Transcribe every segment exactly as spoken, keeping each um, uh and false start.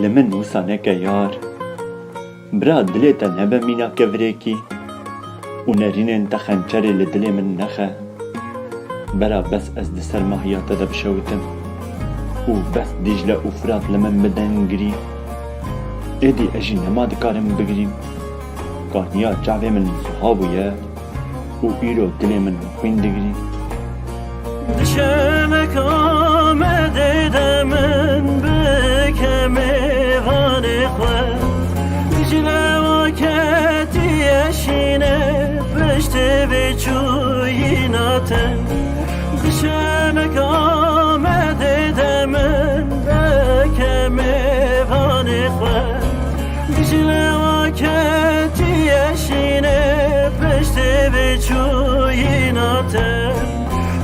Li min wisa neke yar. Bira dilê te nebe mîna kevirêkî û nerînên te xençerê li dilê min nexe. Bera bes ez di ser mahiya te de bişewitim û bes Dîcle û Firat li min bidin girî. Êdî ez jî nema dikarim bigirîm. Kaniya çavê min suha bûye û îro dilê min xwîn digirî. Dişemek Amedê de min bike mêvanê xwe. Dîcle wa ketiye şînê piştê vê çûyîna te. Dişemek Amedê de min bike mêvanê xwe. Dîcle wa ketiye şînê piştê vê çûyîna te.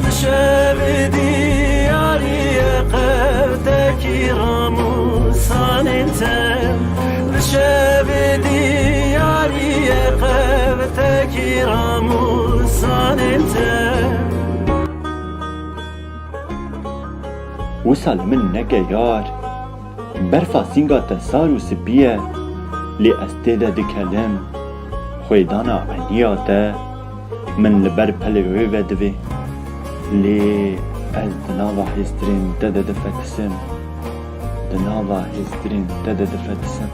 Li şevê diyariyê qewtekî ramûsanên te. Li şevê diyariyê qewtekî ramûsanên te. Wisa li min neke yar. Berfa sînga te sar û spî ye, lê ez tê de dikelim. Xwêdana eyniya te min li ber pelê wê vedivê. Lê ez di nava hêstirên te de difetisim. Di nava hêstirên te de difetisim.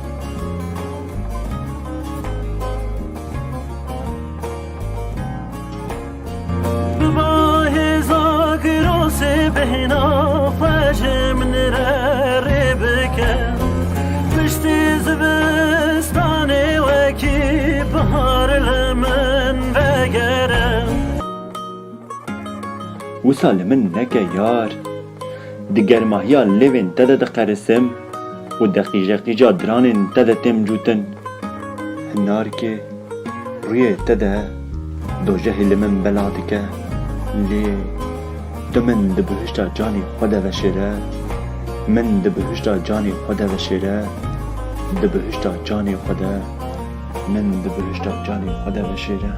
Biba hêza girosê bêhna xwe ji min re rê bike. Piştî zivistanê wekî bihar li min vegere. Wisa li min neke yar. Di germahiya lêvên te de diqerisim û di qîjeqîja diranên te de têm cûtin. Hinarkê rûyê te de dojehê li min bela dike, lê tu min di bihişta canê xwe de veşêre, min di bihişta canê xwe de veşêre, di bihişta canê xwe de, min di bihişta canê xwe de veşêre.